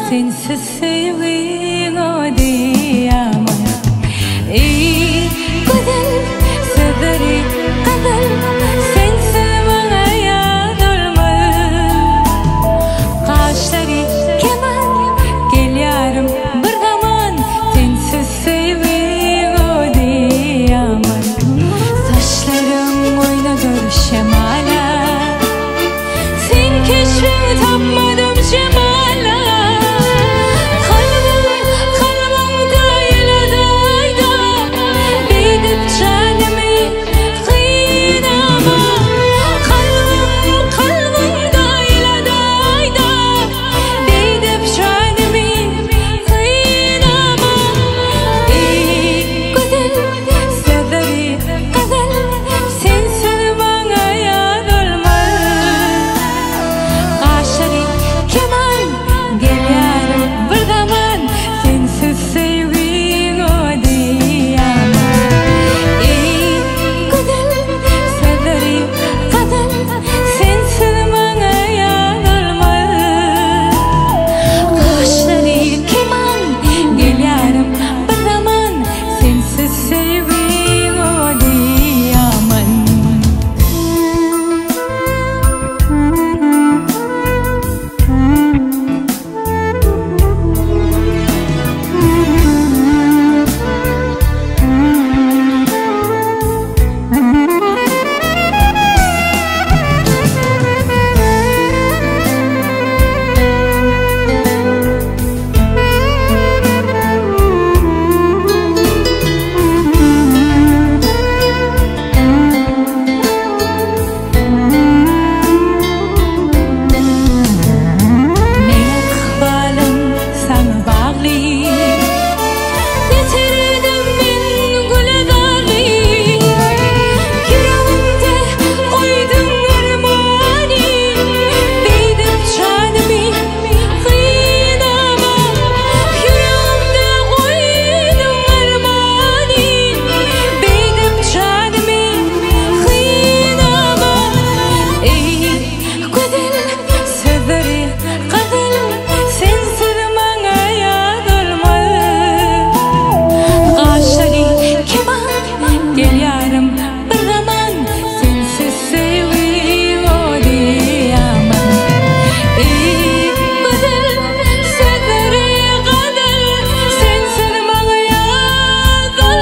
Sensiz söýgiň ody ýaman. Eý, gözel sözleri gazel, Sensiz maňa ýazylmaz. Gaşlary keman, gelýärim bir zaman, Sensiz söýgiň ody ýaman. Saçlaryň oýnadyr şemala. Seň keşbiňi tapmadym jemala. Kalbym kalbyňda ýyladaýda. Beýdip janymy gynama. Kalbym kalbyňda ýyladaýda. Beýdip janymy gynama. Eý gözel sözleri gazel. Sensiz maňa ýazylmaz. Gaşlary keman, gelýärin bir zaman, Sensiz söýgiň ody ýaman. Eý, gözel, sözleri gazel, Sensiz maňa ýazylmaz. Gaşlary keman, gelýärin bir zaman, Sensiz söýgiň ody ýaman. Meň ykbalym saňa bagly, Ýetirdim men güle zarly. Ýüregimde goýduň armany, Beýdip janymy gynama. Ýüregimde goýduň armany, Beýdip janymy gynama. Eý, gözel sözleri gazel, Sensiz maňa ýazylmaz. Gaşlary keman, gelýärim bir zaman, Sensiz söýgi ody ýaman. Eý, gözel sözleri gazel, Sensiz maňa ýazylmaz.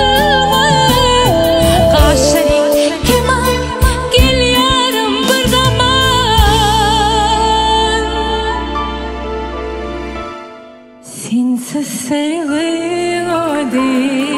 Gaşlary keman, gelýärim bir zaman. Sensiz söýgi ody.